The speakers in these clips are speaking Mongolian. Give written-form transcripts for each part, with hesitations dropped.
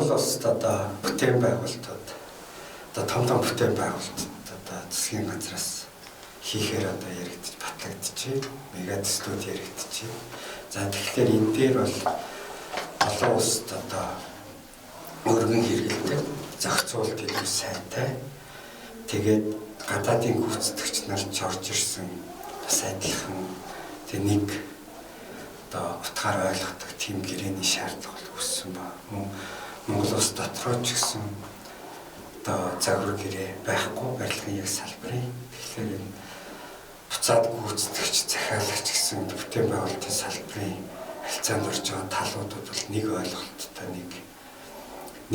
Монгол улсад одоо бүтээн байгуулалтууд одоо том том бүтээн байгуулалтууд одоо засгийн газраас хийхээр одоо яригдчих батлагдчихэв. Мега төслүүд яригдчихэв. За тэгэхээр энэ дээр бол олон улсад одоо өргөн хэрэгэлдэг, зохицуулт илүү сайтай. Тэгээд гадаадын гүйцэтгэгч нар ч орж ирсэн бас адилхан тэг нэг одоо утгаар ойлгодог тийм гэрээний шаардлага бол үүссэн ба. Мөн Монгол улс дотроо ч гэсэн одоо загвар гэрээ байхгүй барилгын яг салбарын. Тэгэхээр энэ буцаад гүйцэтгэгч, захиалагч гэсэн бүтээн байгуулалтын салбарын харилцаанд орж байгаа талуудад бол нэг ойлголттой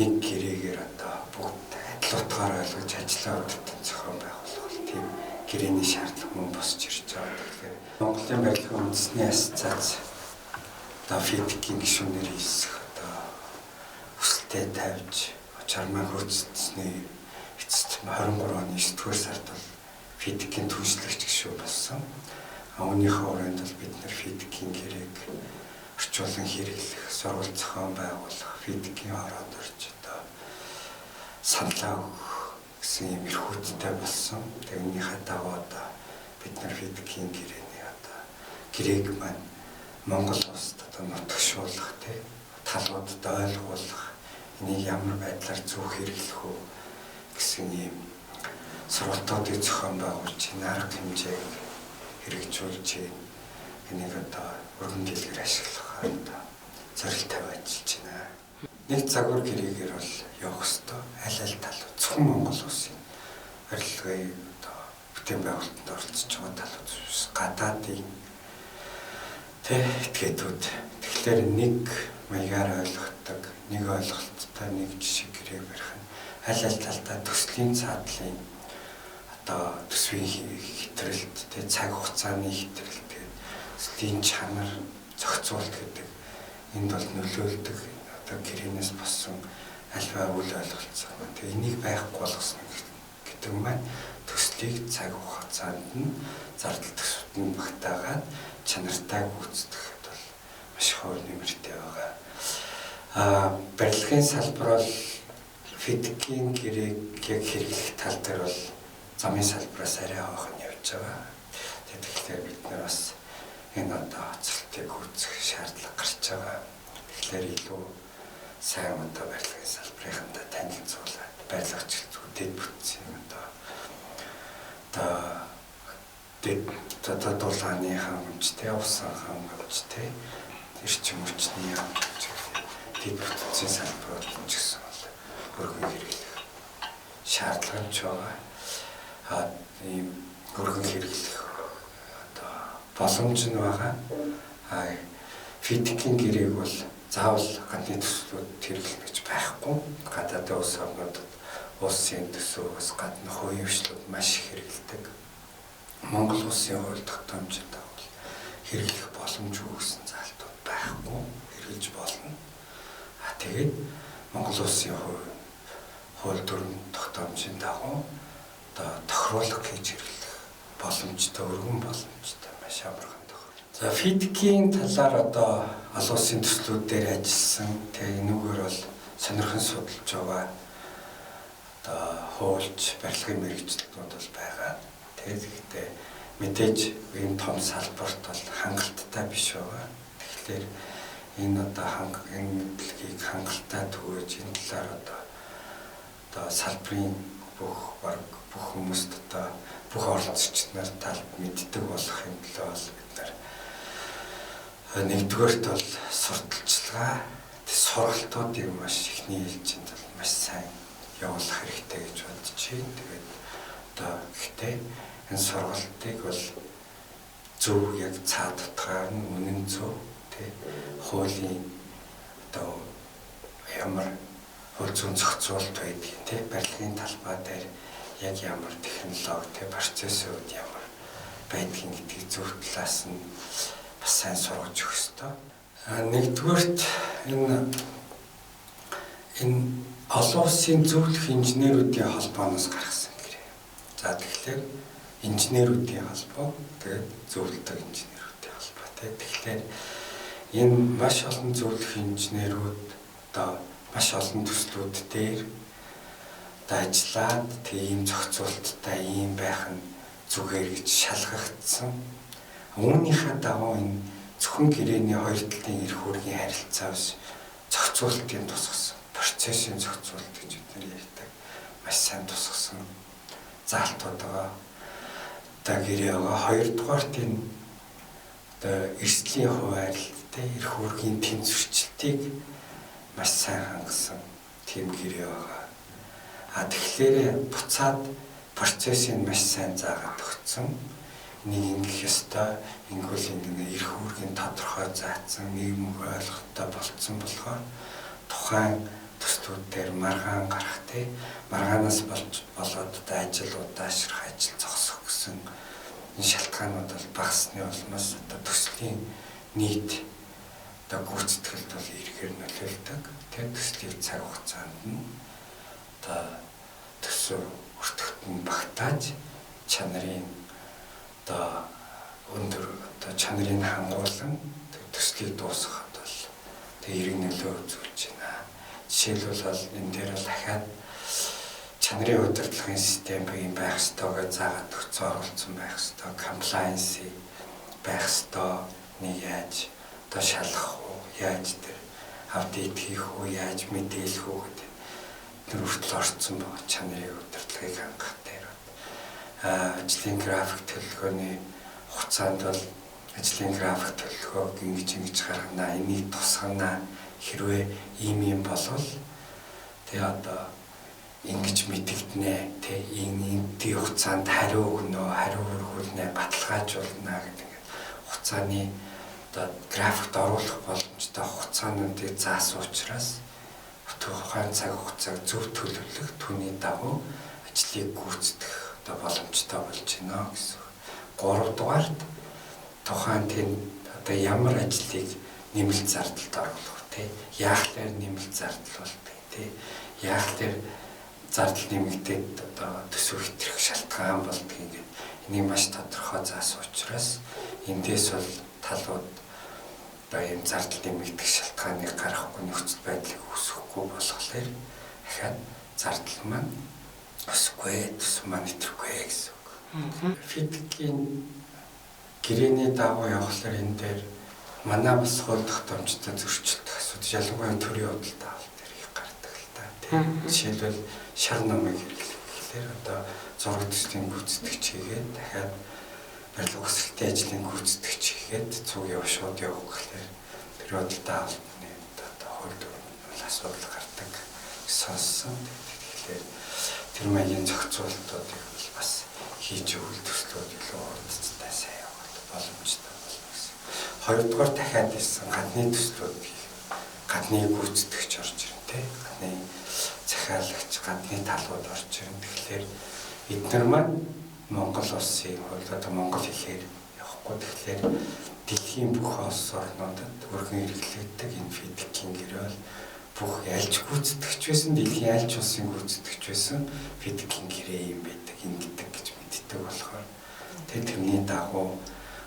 нэг гэрээгээр одоо бүгд адил утгаар ойлгож ажиллаа удирдан зохион байгуулах бол тийм гэрээний шаардлага мөн босч ирж байгаа. Тэгэхээр Монголын барилгын үндэсний ассоциац одоо ФИДК-ийн гишүүнээр хийсэх одоо хүсэлтэд тавьж Чармаа хөөцсөний эцэст 23 оны 9-р сард бол ФИДК-ийн түншлэгч гишүүн болсон. Үүнийхээ хүрээнд бол бид нэр ФИДК-ийн гэрээг орчуулан хэрэглэх, сургууль зохион байгуулах, ФИДК-ийн ороод орж одоо саналаа өгөх гэсэн юм эрхүүдтэй болсон. Тэгээ үүнийхээ дагуу одоо бид нар ФИДК-ийн гэрээний одоо гэрээг маань Монгол улсад одоо нутагшуулах, тий, талуудад ойлгуулах, энийг ямар байдлаар зөв хэрэглэх үү гэсэн ийм сургалтуудыг зохион байгуулж, энэ арга хэмжээг хэрэгжүүлж, энийг одоо өргөн дэлгэр ашиглахаар одоо зорилт тавиад ажиллаж байна. Нэг загвар гэрээгээр бол явах ёстой. Аль аль тал зөвхөн Монгол улсын барилгын одоо бүтээн байгуулалтанд оролцож байгаа талууд биш, гадаадын тэ этгээдүүд. Тэгэхээр нэг маягаар ойлгодог, нэг ойлголттой нэг жишг гэрээг барих нь аль аль талдаа төслийн цаадлын одоо төсвийн хэтрэлт, тэ цаг хугацааны хэтрэлт, тэгээд төслийн чанар, зохицуулт гэдэг энд бол нөлөөлдөг одоо гэрээнээс болсон альва үл ойлголцсон. Тэгээ энийг байхгүй болгосон гэдэг маань төслийг цаг хугацаанд нь зардал төсөвт нь багтаагаад чанартай гүйцэтгэхэд бол маш их хувь нэмэртэй байгаа. Барилгын салбар бол ФИДК-ийн гэрээг яг хэрэглэх тал дээр бол замын салбараас арай хойно явж байгаа. Тэгэхээр бид нар бас энэ одоо хоцролтыг гүйцэх шаардлага гарч байгаа. Тэгэхээр илүү сайн одоо барилгын салбарынхантай танилцуулаад барилгач дэд бүтцийн одоо дэд одоо дулааны хангамжтай, усан хангамжтай, эрчим хүчний хангамж дэд бүтцийн салбарууд нь ч гэсэн бол өргөн хэрэглэх шаардлага нь ч байгаа. Ийм өргөн хэрэглэх одоо боломж нь байгаа. ФИДК-ийн гэрээг бол заавал гадны төслүүд хэрэглэнэ гэж байхгүй. Гадаадын улс орнуудад улсын төсвөөс гадна хувийн хвшлүүд маш их хэрэглэдэг. Монгол улсын хууль тогтоомжтой бол хэрэглэх боломжгүй гэсэн заалтууд байхгүй. Хэрэглэж болно. Тэгээд Монгол улсын хууль дүрэм тогтоомжийн дагуу одоо тохируулга хийж хэрэглэх боломжтой, өргөн боломжтой, маш амархан тохиол. За ФИДК-ийн талаар одоо олон улсын төслүүд дээр ажилласан. Тэгээ энүүгээр бол сонирхон судалж байгаа одоо хуульч барилгын мэргэжилтнүүд бол байгаа. Тэгээд гэхдээ мэдээж ийм том салбарт бол хангалттай биш байгаа. Тэгэхээр энэ одоо энэ мэдлэгийг хангалттай түгээж энэ талаар одоо салбарын бүх баг бүх хүмүүст одоо бүх оролцогч нар талд мэддэг болох юм төлөө бол бид нар нэгдүгээрт бол сурталчилгаа, сургалтуудыг маш ихний ээлжинд бол маш сайн явуулах хэрэгтэй гэж бодож байна. Тэгээд одоо гэхдээ энэ сургалтыг бол зөв яг цаад утгаар нь үнэн зөв тий хуулийн одоо ямар хууль зүйн зохицуулалт байдгийг тий барилгын талбай дээр яг ямар технологи тий процессын үед ямар байдгийг гэдгийг зөв талаас нь бас сайн сургаж өгөх ёстой. Нэгдүгээрт энэ олон улсын зөвлөх инженерүүдийн холбооноос гаргасан гэрээ. За тэгэхээр инженерүүдийн холбоо, тэгээд зөвлөдөг инженерүүдийн холбоо тий. Тэгэхээр энэ маш олон зөвлөх инженерүүд одоо Маш олон төслүүд дээр одоо ажиллаад тэгээ ийм зохицуулттай ийм байх нь зүгээр гэж шалгагдсан. Үүнийхээ дагуу энэ зөвхөн гэрээний хоёр талын эрх үүргийн харилцаа биш зохицуултын тусгасан, процессын зохицуулт гэж бид нар ярьдаг. Маш сайн тусгасан заалтууд байгаа. Одоо гэрээ байгаа. Хоёрдугаарт энэ одоо эрсдлийн хуваарлттай эрх үүргийн тэнцвэрчлэлтийг маш сайн хангасан тийм гэрээ байгаа. А тэгэхээр буцаад процессыг маш сайн заагаад өгсөн. Энийг ингэх ёстой, ингэвэл ингэ эрх үүргийн тодорхой заасан, нийгэм ойлголттой болцсон болохоор тухайн төслүүд дээр маргаан гарах те маргаанаас болж болоод одоо ажил удаашрах, ажил зогсох гэсэн энэ шалтгаанууд бол багасны улмаас одоо төслийн нийт одоо гүйцэтгэлд бол эргээр нөлөөлдөг. Тэр төслийг цаг хугацаанд нь одоо төсөв өртөгт нь багтааж чанарын одоо өндөр одоо чанарыг хангуулан төслийг дуусгахад бол тэг эрэг нөлөө үзүүлж байна. Жишээлбэл бол энэ дээр бол дахиад чанарын удирдлагын систем юм байх ёстой гэж заагаад өгсөн оруулсан байх ёстой, compliance байх ёстой, нэг яаж одоо шалгах уу, яаж тэр апдейт хийх үү, яаж мэдээлэх үү гэдэг тэр хүртэл орцсон байгаа чанарын удирдлагыг хангах дээр. Ажлын график төлөвлөгөөний хугацаанд бол ажлын график төлөвлөгөөг ингэж ингэж гаргана, энийг тусгана. Хэрвээ ийм юм болвол тэгээ одоо ингэж мэдэгдэнэ, тэ энэ энтий хугацаанд хариу өгнө, хариу өргүүлнэ, баталгаажуулна гэдэг ингээд хугацааны одоо графикт оруулах боломжтой хугацаануудыг заасан учраас тухайн цаг хугацааг зөв төлөвлөх, түүний дагуу ажлыг гүйцэтгэх одоо боломжтой болж байна гэсэн. Гуравдугаарт тухайн тэнд одоо ямар ажлыг нэмэлт зардалд оруулах вэ? Яахлаар нэмэлт зардал болдог тий. Яахлаар зардал нэмэгдээд одоо төсөв хэтрэх шалтгаан болдог ингээд энийг маш тодорхой заасан учраас эндээс бол талууд одоо ийм зардал нэмэгдэх шалтгааныг гаргахгүй нөхцөл байдлыг үүсгэхгүй болохоор дахиад зардал маань өсөхгүй, төсөв маань итгэхгүй гэсэн үг. FIDIC-ийн гэрээний дагуу явхлаар энэ дээр манай бас хууль тогтоомжтой зөрчилдөх асуудал ялангуяа төрийн худалдаа авалт дээр их гардаг л та. Жишээлбэл шар номыг хэрэглэх гэхлээр одоо зураг төслийн гүйцэтгэгч хийгээд дахиад барилга өсөлтийн ажлын гүйцэтгэгч хийгээд цуг яв шууд явах гэхлээр тэр худалдаа авалтны одоо хууль дүрмэл асуудал гардаг сонссон. Тэгэхээр тэр маягийн зохицуултуудыг бол бас хийж өгвөл төслүүд илүү хурдтай сайн явах боломжтой болно гэсэн. Хоёрдугаар дахиад хэлсэн гадны төслүүд хийх. Гадны гүйцэтгэгч орж ирнэ те. Гадны захиалагч, гадны талууд орж ирнэ. Тэгэхээр эднэр маань Монгол улсын хууль одоо монгол хэлээр явахгүй. Тэгэхээр дэлхийн бүх улс орнуудад өргөн хэрэглэгддэг энэ FIDIC-ийн гэрээ бол бүх альж гүйцэтгэгч байсан, дэлхийн альж улсын гүйцэтгэгч байсан FIDIC-ийн гэрээ юм байдаг, ингэдэг гэж мэддэг болохоор тэг тэрний дагуу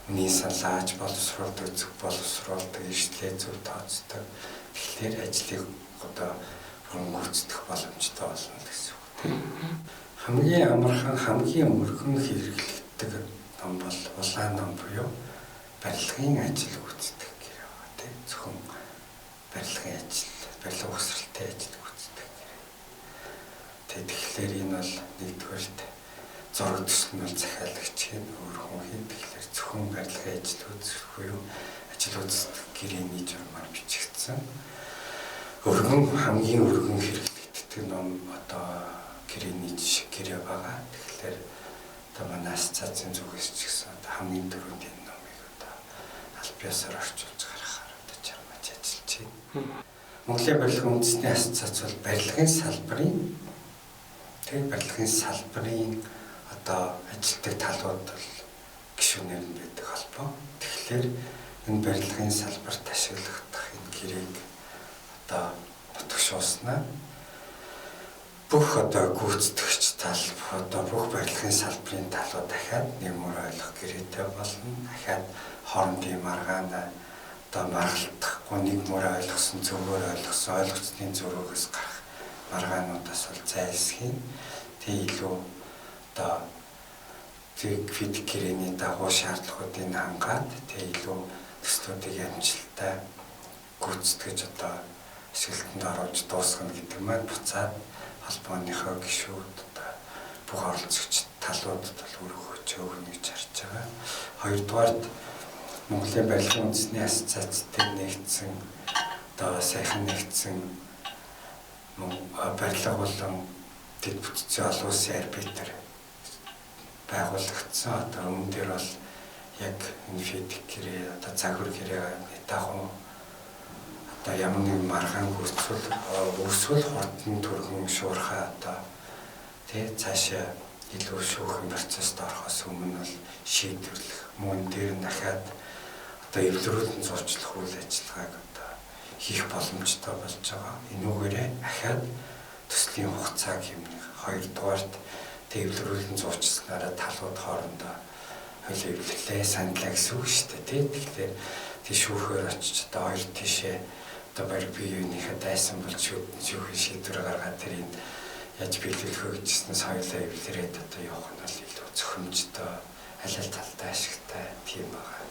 үнийн саналаач боловсруулдаг, зөв боловсруулдаг, эрсдлээ зөв тооцдог. Тэгэхээр ажлыг одоо бүрэн гүйцэтгэх боломжтой болно гэсэн үг тийм. Хамгийн амархан, хамгийн өргөн хэрэглэгддэг ном бол улаан ном буюу барилгын ажил гүйцэтгэх гэрээ байгаа тийм. Зөвхөн барилгын ажил, барилга угсралтай ажил гүйцэтгэх гэрээ. Тэгэхээр энэ бол нэгдүгээрт зураг төсөл нь бол захиалагч хийн, өөр хүн хийн. Тэгэхээр зөвхөн барилгын ажил гүйцэтгэх буюу ажил гүйцэтгэх гэрээний журмаар бичигдсэн. Өргөн хамгийн өргөн хэрэглэгддэг ном одоо гэрээний жишг гэрээ байгаа. Тэгэхээр одоо манай ассоциацийн зүгээс ч гэсэн одоо хамгийн түрүүнд энэ номыг одоо аль биесээр орчуулж гаргахаар одоо чармаж ажиллаж байна. Монголын барилгын үндэсний ассоциац бол барилгын салбарын тэг барилгын салбарын одоо ажилтдаг талууд бол гишүүнээр нь байдаг холбоо. Тэгэхээр энэ барилгын салбарт ашиглагдах энэ гэрээг одоо нутагшуулснаа бүх одоо гүйцэтгэгч тал одоо бүх барилгын салбарын талууд дахиад нэг мөр ойлгох гэрээтэй болно. Дахиад хоорондын маргаанаа одоо маргалдахгүй нэг мөр ойлгосон, зөвөөр ойлгосон, ойлгоцны зөрөөгөөс гарах маргаануудаас бол зайлсхийна. Тэг илүү одоо тэг фид гэрээний дагуу шаардлагуудыг хангаад тэг илүү төслүүдийг амжилттай гүйцэтгэж одоо ашиглалтанд оруулж дуусгана гэдэг маань буцаад холбооныхоо гишүүд одоо бүх оролцогч талуудад бол үр өгөөж өгнө гэж харж байгаа. Хоёрдугаарт Монголын барилгын үндэсний ассоциац дээр нэгдсэн одоо сайхан нэгдсэн барилга болон дэд бүтцийн олон улсын арбитр байгуулагдсан. Одоо өмнө дээр бол яг энэ фидик гэрээ одоо загвар гэрээний дагуу одоо ямар нэгэн маргаан үүсвэл үүсвэл хурдан түргэн шуурхай одоо тий цаашаа илүү шүүхэн процесст орохоос өмнө бол шийдвэрлэх мөн дээр нь дахиад одоо эвлэрүүлэн зурчлах үйл ажиллагааг одоо хийх боломжтой болж байгаа. Энүүгээрээ ахаад төслийн хугацааг хэмнэх. Хоёрдугаарт эвлэрүүлэн зурчилснараа талууд хоорондоо хойлоо эвлэрлээ саналаа гэсэн үг шүү дээ тий. Тэгэхээр тий шүүхээр очиж одоо хоёр тишээ одоо барь бие биенийхээ дайсан бол шүүхийн шийдвэр гаргаад тэрийг яаж биелүүлэх вэ гэжсэнээс хоёулаа эвлэрээд одоо явах нь бол илүү зохимжтой, аль аль талдаа ашигтай тийм байгаа.